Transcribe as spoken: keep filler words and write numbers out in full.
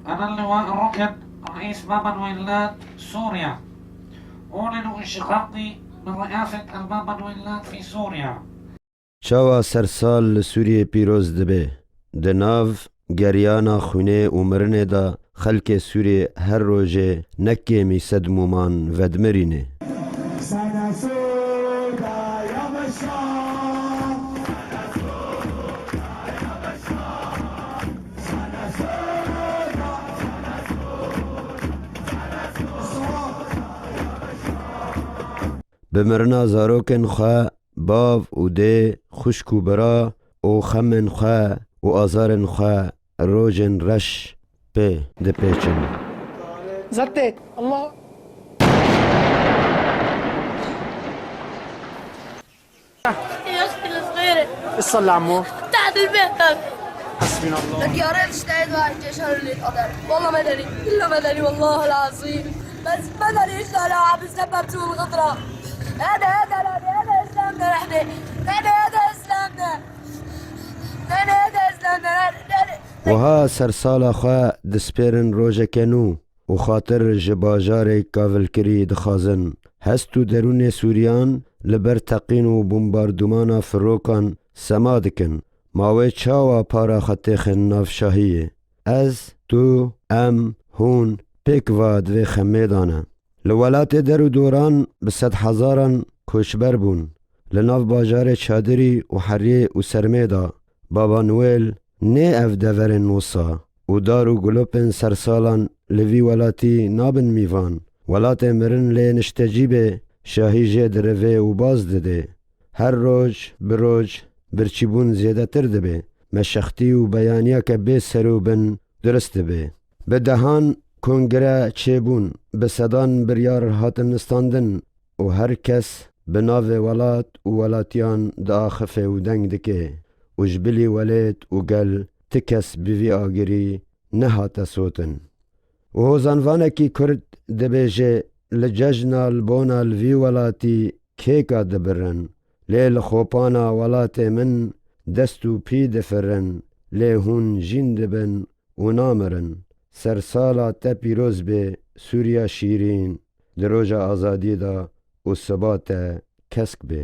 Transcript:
أنا اللواء الركن، رئيس بابا نويلات سوريا. أعلن انشقاقي من رئاسة البابا نويلات في سوريا. Çawa sersal li Sûriyê pîroz dibe? Di nav geryana xwînê û mirinê de xelkê Sûriyê her rojê ne kêmî sed mûman vedimirîne. Bi mirina zarokên xwe, bav û dê, xwişk û bira û xemên xwe û azarên xwe rojên reş pê dipêçin. زتت الله. يا اختي الصغيره، ايش صار لعمو؟ تحت البيت هذا. حسبنا الله. لك يا ريت اشتهيت واحد جيش هذا اللي يتقدر. والله ما ادري، الا ما ادري والله العظيم. بس ما ادري ايش لا لا بسبب سوء الغطره. هذا هذا هذا هذا اسلامنا نحن. هذا هذا اسلامنا. هذا هذا اسلامنا. هذا هذا. Wiha sersala xwe dispêrin rojeke nû û xatir ji bajarê kavilkirî dixwazin. Hest û derûnê Sûriyan li ber teqîn û bombardûmana firokan sema dikin. Ma wê çawa para xwe têxin nav şahiyê? Ez, tu, em, hûn, pêk va di vê xemê de ne. Li welatê der û doran bi sedhezaran koçber bûn. Li nav bajarê çadirî û heriyê û sermê de Baba Noel nê ev deverên wisa û dar û gulopên sersalan li vî welatî nabin mîvan. Welatê mirin lê niştecî bê, şahî jê dirivê û baz didê. Her roj bi roj birçîbûn zêdetir dibe. Meşextî û beyaniyeke bê ser û bin durist dibe. Bi dehan kongre çêbûn, bi sedan biryar hatin standin û her kes bi navê welat û welatiyan diaxife û deng dike û ji bilî welêt û gel ti kes bi vî agirî nehate sotin. Û hozanvanekî Kurd dibêje, li cejna li bona li vî welatî kêka dibirin, lê li xopana welatê min dest û pî difirin, lê hûn jîn dibin û namirin. Sersala te pîroz bê, Sûriya şîrîn, di roja azadiyê de û siba te kesk bê.